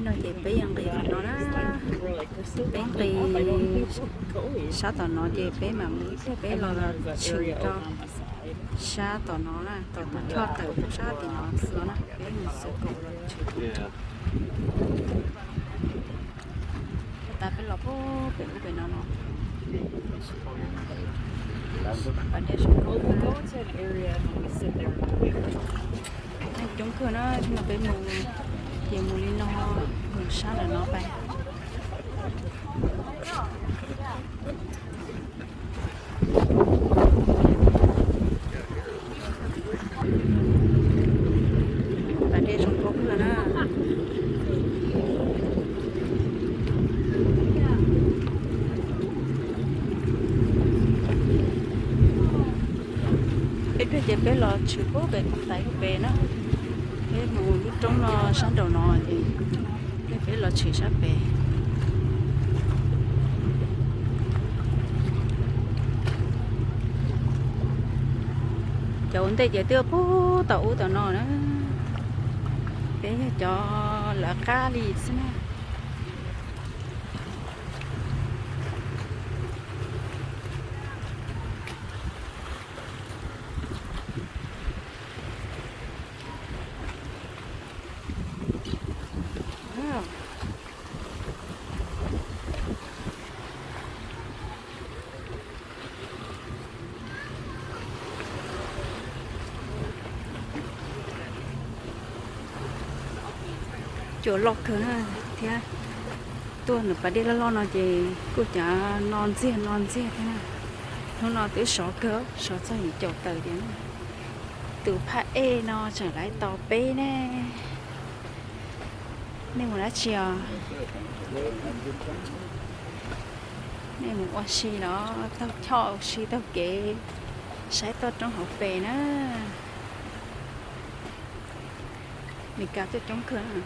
No ces peb yuav nqis qhov no na, peb nqis sab tom no ces peb mam mus thiab peb los tshwm rau sab tom no na, tom tus choj tawm rau sab tim no no na, peb mus xwv kaum los tshwm. Tab peb los pem ub pem no no. Pas dej zoo nkauj. Neeg coob kawg na, no peb mus ces mus li no, mus sab ntawm no pais. Pas dej zoo nkauj kawg na. Peb tuaj ces peb los tshwm pub pem koog tais pem na, peb mus lub roob no sab nraum no ces peb los tshwm sab pem. Cov ua ntej ces twb pub tom ub tom no na, peb yog cov lawv qab li xwb na. Cua loj kawg na, thiab tuaj ntawm pas dej loj loj no ces kuj cav no ntxiag no ntxiag thiab na. Hnub no twb sov kawg, sov txog yim caum tawm tias tus phaj ej no tseem laiv tos peb ne. Nej mus dab tsi os? Nej mus ua si los taug choj ua si taug kev saib toj roob hauv pes na. Meskas tuaj coob kawg.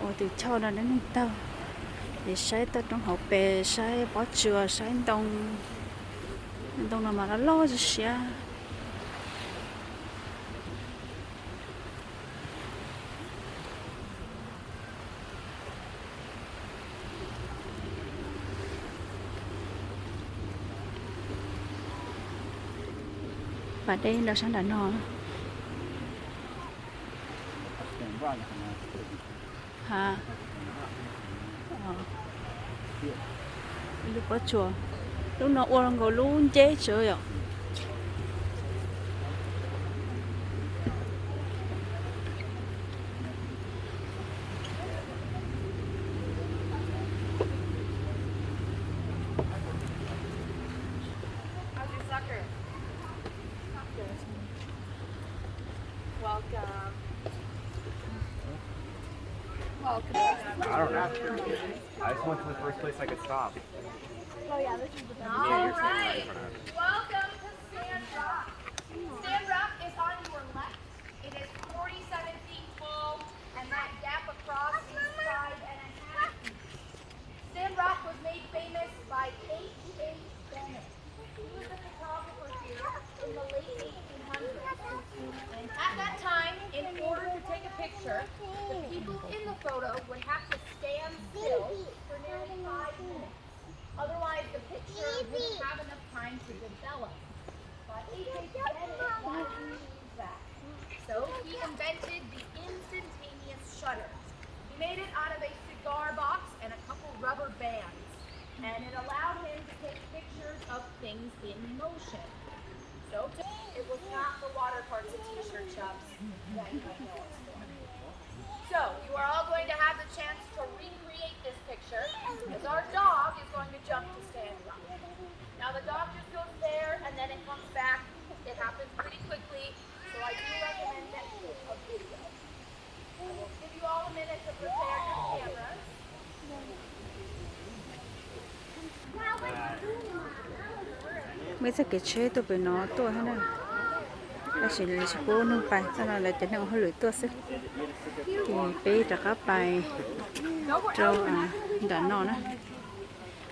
Ua tus choj no dab neeg taug, es saib toj roob hauv pes, saib pob tsuas, saib ntoo. Ntoo no mas loj loj siab. Pas dej rau sab nram no. Ha, lub pob tsuas, lub no ua nkaus lub nceb tsawv yom. Welcome. Welcome. I don't know. I just went to the first place I could stop. Oh, yeah, this is the best. All right. Welcome to Stand Rock. Stand Rock is on your left. It is forty-seven feet tall, and that gap across is five and a half feet. Stand Rock was made famous by H H Bennett. He was a photographer here in the late eighteen hundreds. And at that time, in order to take a picture, the people in the photo would have to stand still for nearly five minutes. Otherwise, the picture wouldn't have enough time to develop. But H H Bennett wanted to change that. So he invented the instantaneous shutter. He made it out of a cigar box and a couple rubber bands. And it allowed him to take pictures of things in motion. So to, it was not the water parts of t-shirt shops that you might know us for. So you are all going to have the chance to recreate this picture because our dog is going to jump to Stand Rock. Now the dog just goes there and then it comes back. It happens pretty quickly, so I do recommend that you take a video. I will give you all a minute to prepare your cameras. Muaj ib txoj kev tsheb tuaj pem no tuaj thiab na. Tab sis lawv tsis pub nug pais, txoj no lawv cov neeg ua hauj lwm tuaj xwb. Ces peb rov qab pais rau nram no na.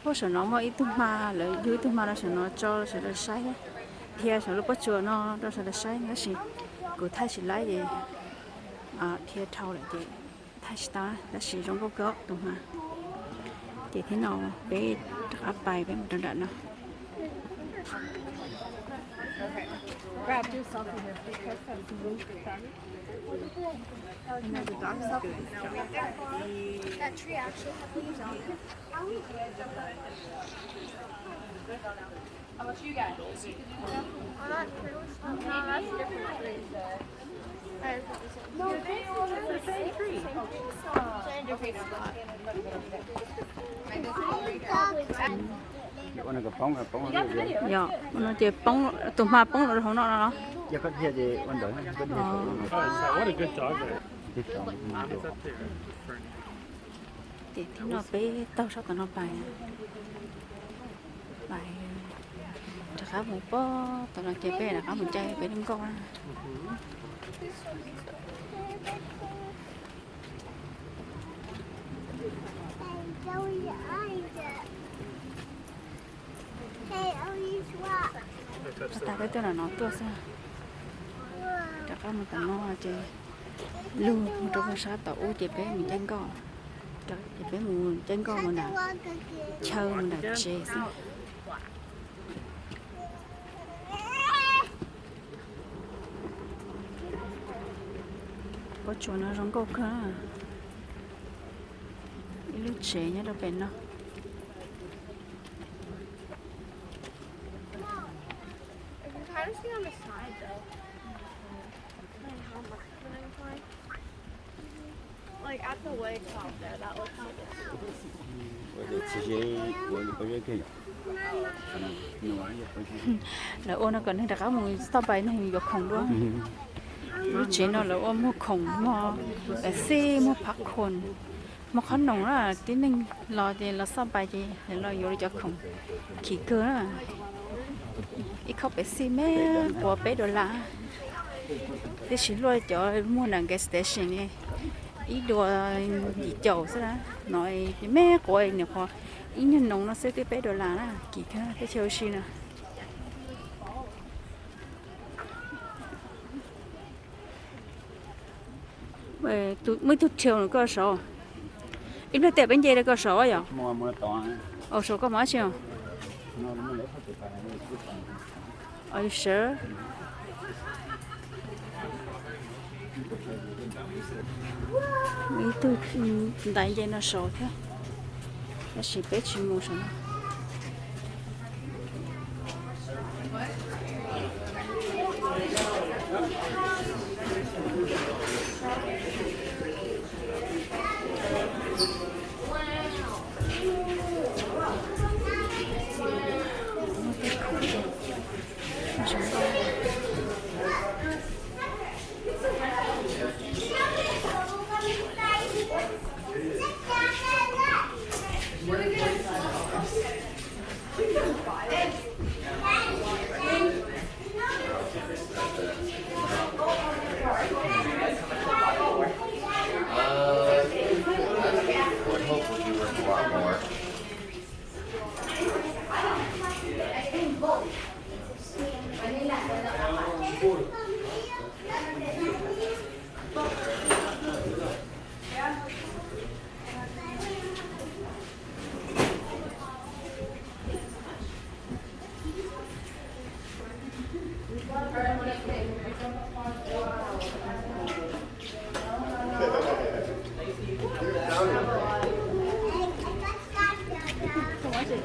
Puag saum no muaj ib tug hma, lawv yug ib tug hma rau saum no tso sawv daws saib na. Dhia saum lub pob tsuas no rau sawv daws saib, tab sis kuv thaij tsis laib ces dhia dhau lawm ces thaij tsis tau, tab sis zoo nkauj kawg tus hma. Ces thib no peb rov qab pais peb mus rau nram no. Yog, ua no ces poob, tus hma poob los rau hauv no no los? Ces thib no peb taug sab tom no pais, pais rov qab mus pem tom no ces peb rov qab mus caij peb lub nkoj na. Tag peb tuaj nram no tuaj xwb, rov qab mus tom no ces lug mus rau puag sab tom ub ces peb mus caij nkoj, ces peb mus caij nkoj mus nram chaw mus nram tsev xwb. Pob tsuas no zoo nkauj kawg, ib lub tsev nyob rau pem no. Lawv ua no kom neeg rov qab mus xauj pais neeg yuav khoom dua. Lub tsev no lawv ua muag khoom, muag xij, muag phav khoom, muag qhob noom na. Tib neeg los ces los xauj pais ces los yuav li cov khoom khim kawg na. Ib khob pes xij me quav peb dollar, tiam sis luaj cov muag nram gas station ne ib dua yim caum xwb na. No me quav nyuam qhuav ib nyuag noom no xwb twb peb dollar na, kim kawg teb chaws ua si no. Muaj ib tug trail koj saud, ib pliag tej peb nce rau koj saud yom. Saud koj mus dab tsi? Are you sure? Ib tug ntais nce no saud thiab, tab sis peb tsis mus saum no.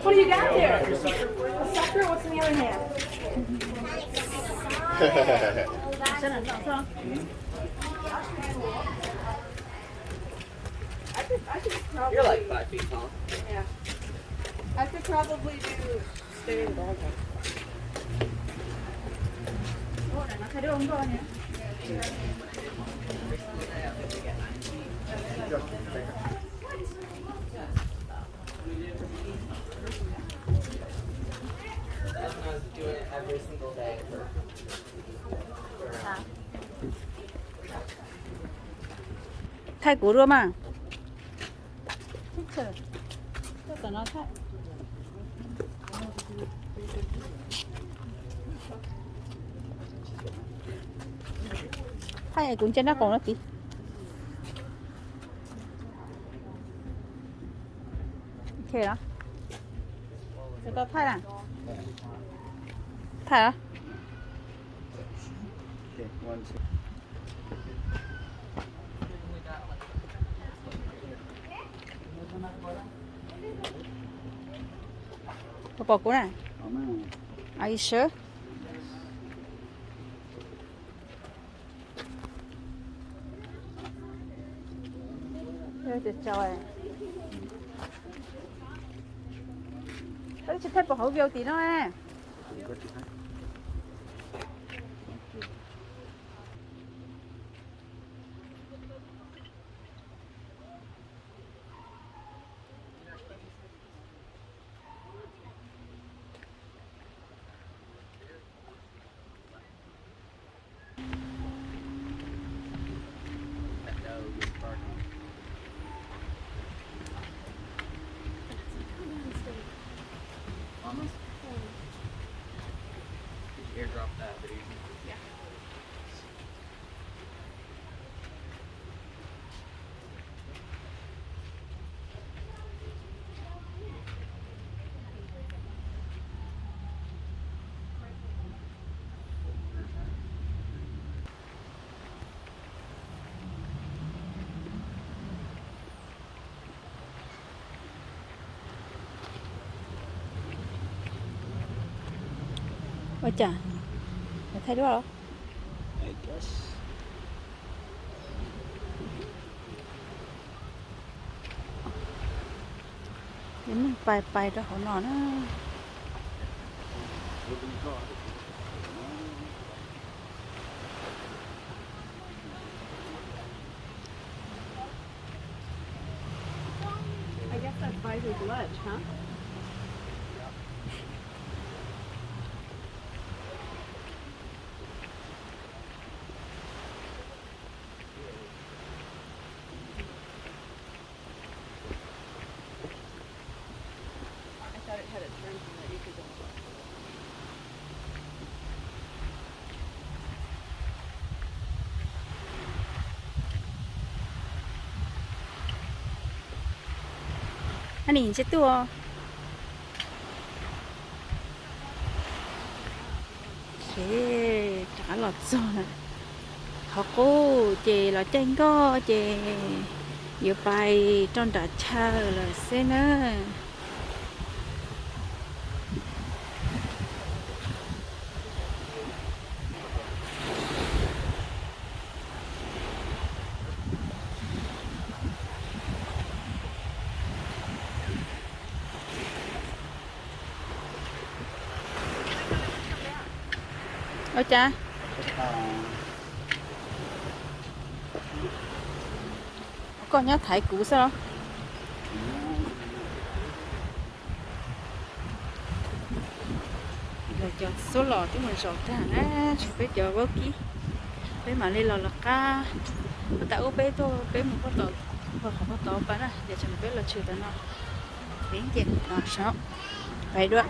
What do you got there? A scepter? What's in the other hand? I could, I could probably, You're like five feet tall. Yeah. I could probably do standing dog walk. That's what I was doing every single day for. Thaij kuv dua mas. Thaij kuv ntsia nraub qaum no tid. Thaij, thaij. Puas pom kuv na? Are you sure? Tsis thaij pom hauv video tim no. Ua cas, thaij duab los? Ces neeg pais pais rau hauv no na. I guess that's Visor's Ledge, huh? Ab, nim ntsib tuaj. Rov qab los txog qhov qub ces los caij nkoj ces yuav pais rau nram chaw lawm xwb na. Ua cas? Koj nyob thaiv kuv xwb los? Los cov xub los twb mus zaum tag na, tshuav peb cov vaub kib. Peb mam li los lawv qab, ua tas ub peb tuaj peb mus pog tod, qhov pog tod pas na, ces tsam no peb los tshwm tas no. Peb nce no saib, pais dua.